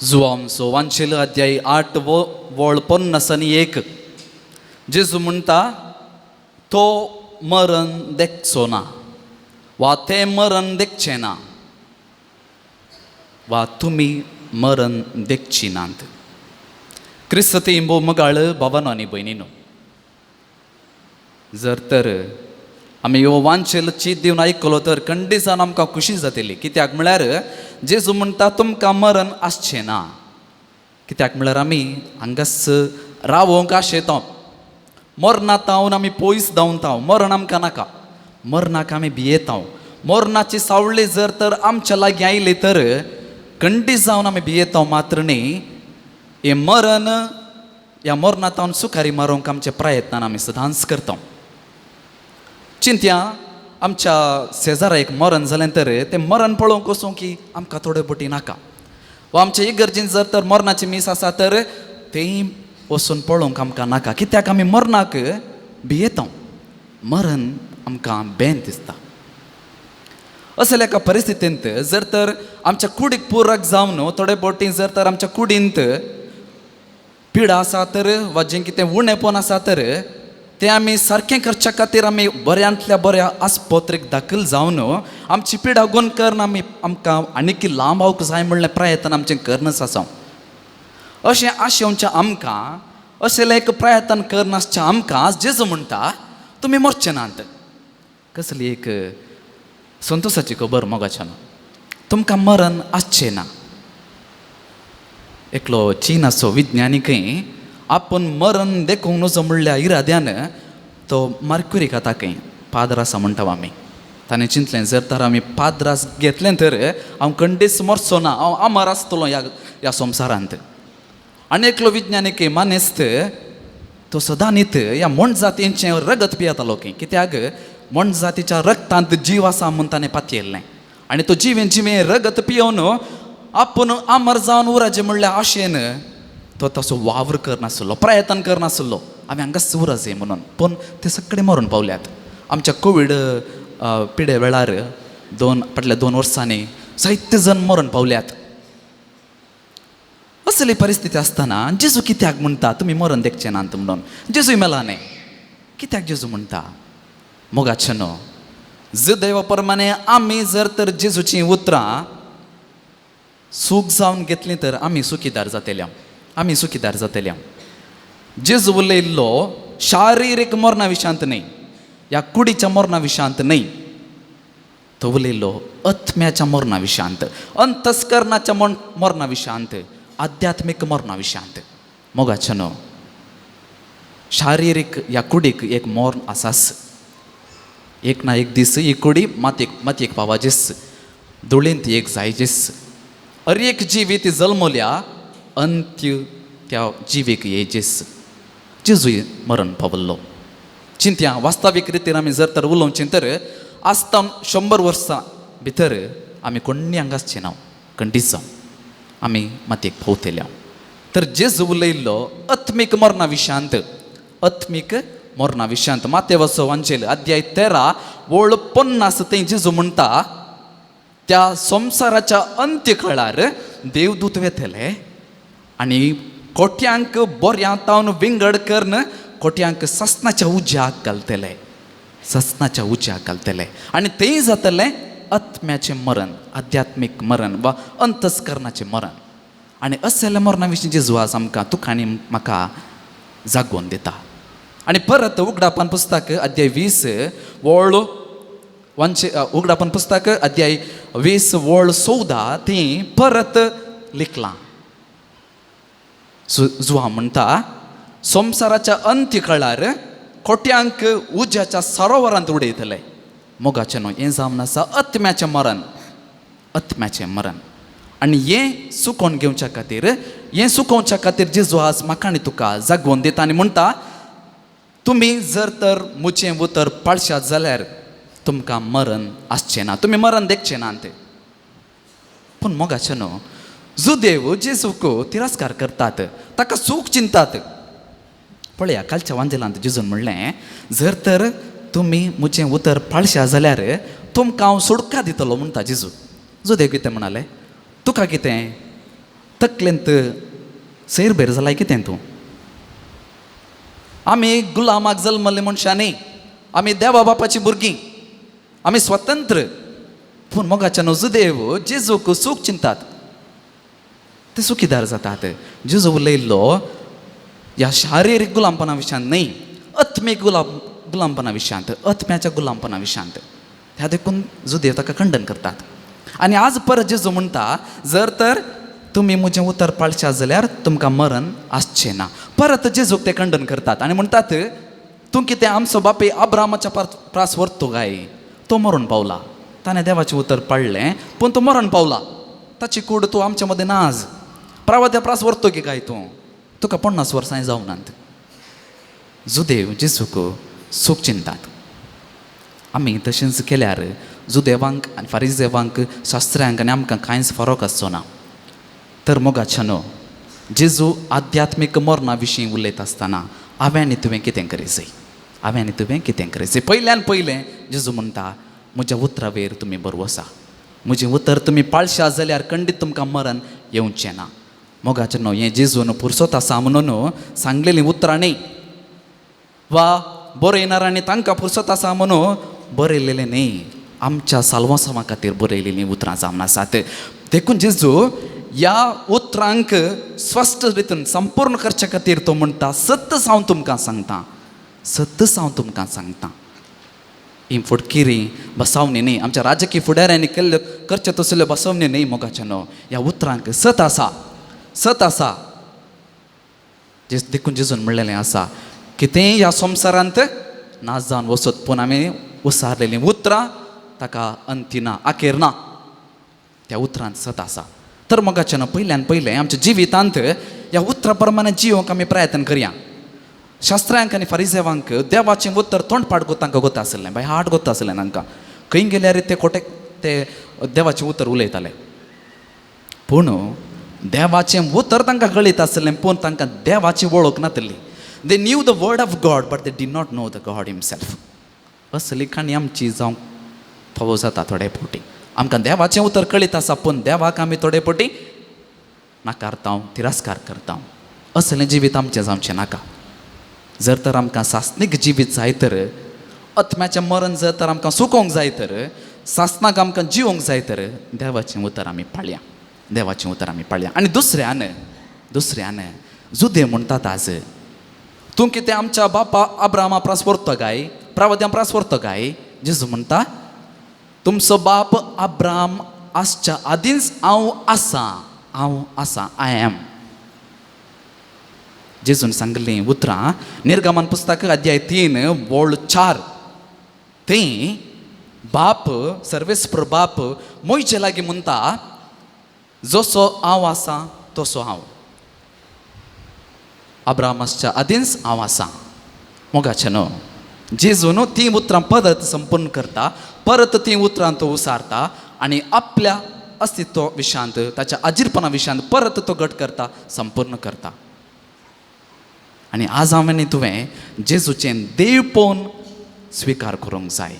जुवांचो वांचेल अध्याय 8 वळ 51. जेजू म्हणटा तो मरण देखचो ना वा तें मरण देखचें ना वा तुमी मरण देखची नात. क्रिस्ती भोव मगाळ भावानो आनी भयणीनो, जर तर आमी ह्यो वांचेल चीत दिवन आयकलो तर खंडीसान आमकां खुशी जातली. कित्याक म्हळ्यार जेजू म्हणटा तुमकां मरण आसचें ना. कित्याक म्हळ्यार आमी हांगाच रावोंक आशेता, मरणा तावन आमी पयस धांवता, मरण आमकां नाका, मरणाक आमी भियेता. मरणाची सावळी जर तर आमच्या लागीं आयली तर खंडीत जावन आमी भियेता मात्र न्ही, हें मरण ह्या मरणा तावन सुखारी मारूंक आमच्या प्रयत्नान आमी सदांच करता. चिंत्या आमच्या शेजारा एक मरण जालें तर तें मरण पळोवंक वचूं की आमकां थोडे बोटी नाका, वा आमच्या इगर्जीन जर तर मरणाची मीस आसा तर तेंय वचून पळोवंक आमकां नाका. कित्याक आमी मरणाक भियेता, मरण आमकां बेन दिसता. असल्या एका परिस्थितींत जर तर आमच्या कुडीक पुरक जावन थोडे बोटी जर तर आमच्या कुडींत पिडा आसा तर वा जें कितें उणेपण आसा तर तें आमी सारकें करच्या खातीर आमी बऱ्यांतल्या बऱ्या आस्पत्रेक दाखल जावन आमची पिडा गुण करून आमी आमकां आनीक लांब आवक जाय म्हणलें प्रयत्न आमचें करनच आसा. अशें आशेवच्या आमकां अशें एक प्रयत्न करनासच्या आमकां आज जेजू म्हणटा तुमी मरचे नात. कसली एक संतोशाची खबर मोगाच्यान, तुमकां मरण आसचें ना. एकलो चीनाचो विज्ञानिकय आपूण मरण देखूंक नजो म्हणल्या इराद्यान तो मार्क्युरी खाता खंय पाद्रासा म्हणटा आमी. ताणें चिंतलें जर तर आमी पाद्रास घेतलें तर हांव खंडीच मरचो ना, हांव अमर आसतलो ह्या ह्या संवसारांत. आनी एकलो विज्ञानीक मानेस्त तो सदां न्हीत ह्या मोनजातींचें रगत पियेतालो खंय, कित्याक मोनजातीच्या रगतांत जीव आसा म्हूण ताणें पातयेल्लें. आनी तो जिवें जिवें रगत पियोवन आपूण अमर जावन उराचें म्हणल्या आशेन तो तसो वावर करनासलो, प्रयत्न करनासलो आमी हांगाच उरचें म्हणून. पूण ते सगळे मरून पावल्यात. आमच्या कोवीड पिडे वेळार फाटल्या 2 वर्सांनी जायते जण मरून पावल्यात. असली परिस्थिती आसतना जेजू कित्याक म्हणटा तुमी मरण देखचे नात म्हणून? जेजूय मेला न्ही, कित्याक जेजू म्हणटा? मोगाचें न्हू जुदैवा प्रमाणे आमी जर तर जेजूचीं उतरां सूख जावन घेतलीं तर आमी सुखीदार जातले, आमी सुखीदार जातले. जेजू उलयल्लो शारिरीक मरणा विशयांत न्हय, ह्या कुडीच्या मरणा विशयांत न्हय, तो उलयल्लो आत्म्याच्या मरणा विशयांत, अंतस्करणाच्या मरणा विशयांत, आध्यात्मीक मरणा विशयांत. मोगाचें न्हू शारिरीक ह्या कुडीक एक मरण आसाच, एक ना एक दीस ही कुडी मातयेक मातयेक पावाजेस, धुळींत एक जायजेस. हर एक जिवी ती जल्मल्या अंत्य त्या जिवीक येजेस. जेजूय मरण पावल्लो. चिंत्या वास्तवीक रितीन आमी जर तर उलोवचें तर आसता 100 वर्सां भितर आमी कोण्णी हांगा आसचे ना, खंडीत जावं आमी मातयेक पावतल्या. तर जेजू उलयल्लो आत्मीक मरणा विशयांत, आत्मीक मरणा विशयांत. मातेवाचो वांचेल अध्याय 13 वळ 50 थंय जेजू म्हणटा त्या संवसाराच्या अंत्य काळार देवदूत वेतले आनी कोट्यांक बऱ्या तावन विंगड करून कोट्यांक ससनाच्या उज्याक घालतले, ससनाच्या उज्याक घालतले. आनी थंय जातलें आत्म्याचें मरण, आध्यात्मीक मरण वा अंतस्करणाचें मरण. आनी असल्या मरणा विशीं जेजू आज आमकां तुका आनी म्हाका जागोवन दिता. आनी परत उगडापन पुस्तक अध्याय 20 वळ वांचे, उगडापन पुस्तक अध्याय 20 वळ 14 ती परत लिखलां. जुवा म्हणटा संवसाराच्या अंत्य काळार कोट्यांक उज्याच्या सरोवरांत उडयतले. मोगाचें न्हू हें जावन आसा आत्म्याचें मरण, आत्म्याचें मरण. आनी हें सुकोवन घेवच्या खातीर, हें सुकोवच्या खातीर जेजू आज म्हाका आनी तुका जागोवन दिता आनी म्हणटा तुमी जर तर म्हजें उतर पाळशात जाल्यार तुमकां मरण आसचें ना, तुमी मरण देखचें ना तें. पूण मोगाचें न्हू जुदेव जेजूक तिरस्कार करतात, ताका चूक चिंतात. पळया कालच्या वांजेलांत जेजून म्हणलें जर तर तुमी म्हजें उतर पाळशा जाल्यार तुमकां हांव सुटका दितलो म्हणटा जेजू. जुदेव कितें म्हणाले, तुका कितें तकलेंत सैरभैर जालाय कितें तूं? आमी गुलामाक जल्मल्ले मनशां न्ही, आमी देवा बापाची भुरगीं, आमी स्वतंत्र. पूण मोगाच्यान जुदेव जेजूक सूख चिंतात, ते सुखीदार जातात. जेजू उलयल्लो ह्या शारिरीक गुलामपणा विशयांत न्हय, आत्मीक गुलामपणा विशयांत, आत्म्याच्या गुलामपणा विशयांत. त्या देखून जुदेव ताका खंडन करतात. आनी आज परत जेजू म्हणटा, जर तर तुमी म्हजें उतर पाळशात जाल्यार तुमकां मरण आसचें ना. परत जेजूक ते खंडन करतात आनी म्हणटात, तूं कितें आमचो बापूय अब्रामाच्या प्रास व्हरतो काय? तो मरण पावला, ताणें देवाचें उतर पाळ्ळें पूण तो मरण पावला, ताची कूड तूं आमच्या मदें ना आज. प्रावत्या प्रास व्हरतो की काय तूं? तुका 50 वर्सां जावनात. जुदेव जेजूक सूख चिंतात. आमी तशेंच केल्यार जुदेवांक आनी फारिजेवांक, शास्त्र्यांक आनी आमकां कांयच फरक आसचो ना. तर मोगाच्यानो, जेजू आध्यात्मीक मरणा विशीं उलयता आसतना हांवें आनी तुवें कितें करीत जाय? हांवें आनी तुवें कितें करीत जाय? पयल्यान पयलें जेजू म्हणटा, म्हज्या उतरावेर तुमी बरो आसा, म्हजें उतर तुमी पाळशा जाल्यार खंडीत तुमकां मरण येवचें ना. मोगाचें न्हय, हें जेजून पुरसोत आसा म्हणून सांगलेलीं उतरां न्हय, वा बरयणार आनी तांकां पुरसोत आसा म्हणून बरयलेलें न्हय, आमच्या साल्वासांवा खातीर बरयलेलीं उतरां जावन आसात. देखून जेजू ह्या उतरांक स्पश्ट रितीन संपूर्ण करचे खातीर तो म्हणटा, सत्तच हांव तुमकां सांगता, सत्तच हांव तुमकां सांगता. ही फटकिरी बसावणी न्हय, आमच्या राजकीय फुडाऱ्यांनी केल्ल्यो करचे तसल्यो बसवणी न्हय. मोगाचें न्हय, ह्या उतरांक सत आसा, सत आसा. देखून जेजून म्हणलेलें आसा, कितेंय ह्या संवसारांत नाच जावन वचत पूण आमी उसारलेलीं उतरां ताका अंती ना, अखेर ना. त्या उतरांत सत आसा. तर मोगाचें न्हय, पयल्यान पयलें आमच्या जिवितांत ह्या उतरा प्रमाणे जियोंक आमी प्रयत्न करया. शास्त्रांक आनी फारिजेवांक देवाचें उतर तोंडपाठ तांकां गोता आसलें, बाय हार्ट गोता आसलें तांकां. खंय गेल्यार ते खोटे ते देवाचें उतर उलयताले, पूण देवाचें उतर तांकां कळीत आसलें, पूण तांकां देवाची वळख नातली. They knew the word of God but they did not know the God himself. असली काणी आमची जावंक फावो जाता थोडे फावटी. आमकां देवाचें उतर कळीत आसा पूण देवाक आमी थोडे फावटी नाकारता, तिरस्कार करता. असलें जिवीत आमचें जावचें नाका. जर तर आमकां सासणीक जिवीत जाय तर, आत्म्याचें मरण जर तर आमकां सुकोवंक जाय तर, सासणाक आमकां जिवोंक जाय तर, देवाचें उतर आमी पाळया, देवाचें उतर आमी पाळया. आनी दुसऱ्यान जुदे म्हणटात आज, तूं कितें आमच्या बापा अब्रामा प्रास व्हरतो काय, प्रावद्यां प्रास व्हरतो काय? जेजू म्हणटा, तुमचो बाप अब्राम आसच्या आदींच हांव आसा, हांव आसा, I am. जेजून सांगलीं उतरां निर्गमन पुस्तक अध्याय 3 वळ 4. थंय बाप सर्वेस्पर बाप मोयचे लागीं म्हणटा, जसो हांव आसा तसो हांव, अब्राम आसच्या आदींच हांव आसा. मोगाचें न्हय, जेजून तीं उतरां परत संपूर्ण करता, परत तीं उतरां तो उसारता आनी आपल्या अस्तित्व विशांत, ताच्या आजीरपणा विशांत परत तो घट करता, संपूर्ण करता. आनी आज हांवें आनी तुवें जेजूचें देवपण स्विकार करूंक जाय.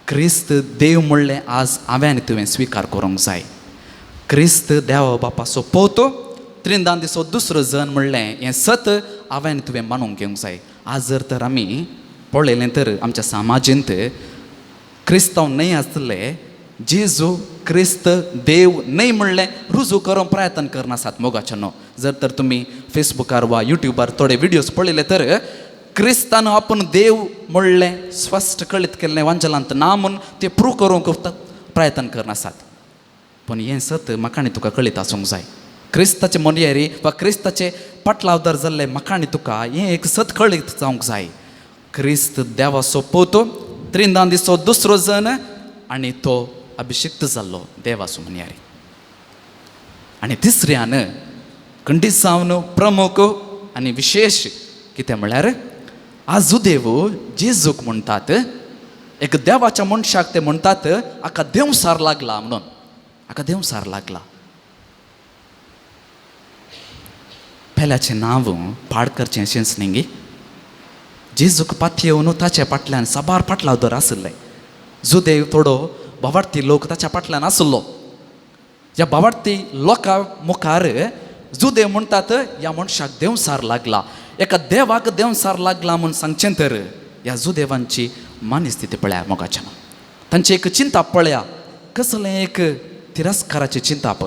क्रिस्त देव म्हणलें आज हांवें आनी तुवें स्विकार करूंक जाय. क्रिस्त देवा बापाचो पोतो, त्रिंदान दिसो दुसरो जण म्हणलें हें सत हांवें आनी तुवें मानूंक घेवंक जाय. आज जर तर आमी पळयलें तर आमच्या समाजेंत क्रिस्तांव न्हय आसले, जेजू क्रिस्त देव न्हय म्हणलें रुजू करूंक प्रयत्न करनासात. मोगाचें न्हय, जर तर तुमी फेसबुकार वा युट्यूबार थोडे व्हिडियोज पळयले तर क्रिस्तान आपूण देव म्हणलें स्पश्ट कळीत केल्लें वांजलांत ना म्हूण ते प्रूव करूंक प्रयत्न करनासात. पूण हें सत म्हाका आनी तुका कळीत आसूंक जाय. क्रिस्ताचे मोनयेरी वा क्रिस्ताचे पाटलावदार जाल्ले म्हाका आनी तुका हें एक सत कळीत जावंक जाय. क्रिस्त देवाचो पोतो, त्रिंदान दिसो दुसरो जण आनी तो अभिषिक्त जाल्लो देवाचो म्हणयारी. आनी तिसऱ्यान खंडीत जावन प्रमुख आनी विशेश कितें म्हळ्यार आजू देव जेजूक म्हणटात, एक देवाच्या मनशाक ते म्हणटात हाका देंवसार लागला म्हणून, हाका देंवसार लागला. पेल्याचें नांव पाड करचें अशेंच न्ही गी. जेजूक पातयेवन ताच्या फाटल्यान साबार पाटलावदार आशिल्ले. जुदेव थोडो भावार्थी लोक ताच्या फाटल्यान आशिल्लो. ह्या भावार्थी लोकां मुखार जुदेव म्हणटात ह्या मनशाक देंवसार लागला, एका देवाक देंवसार लागला म्हूण सांगचें तर ह्या जुदेवांची मानस्थिती पळया मोगाच्या, तांची एक चिंताप पळया, कसलें एक तिरस्काराचें चिंताप,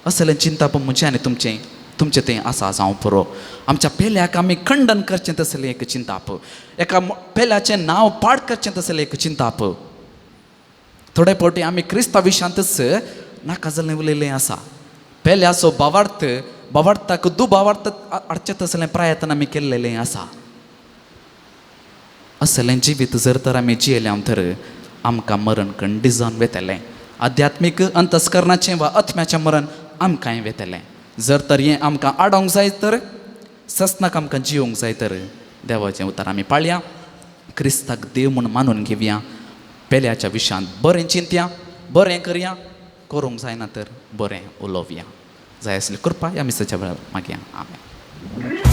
असलें चिंताप म्हजें आनी तुमचें तुमचें तें आसा जावं पुरो. आमच्या पेल्याक आमी खंडन करचें तसलें एक चिंताप, एका पेल्याचें नांव पाड करचें तसलें एक चिंताप. थोडे फावटी आमी क्रिस्तांव विशांतच नाका जाल्लें उलयल्लें आसा. पेल्याचो भावार्थ भावार्थाक दुभावार्थ हाडचें तसलें प्रयत्न आमी केल्लेलें आसा. असलें जिवीत जर तर आमी जियेले तर आमकां मरण खंडीत जावन वेतलें. आध्यात्मीक अंतस्करणाचें वा आत्म्याचें मरण आमकांय वेतलें. जर तर हें आमकां आडोवंक जाय तर सस्नाक आमकां जियोंक जाय तर देवाचें उतर आमी पाळया, क्रिस्ताक देव म्हूण मानून घेवया, पेल्याच्या विशयांत बरें चिंतया, बरें करया, करूंक जायना तर बरें उलोवया. जाय आसली कृपा ह्या मिसाच्या वेळार मागया. आमेन.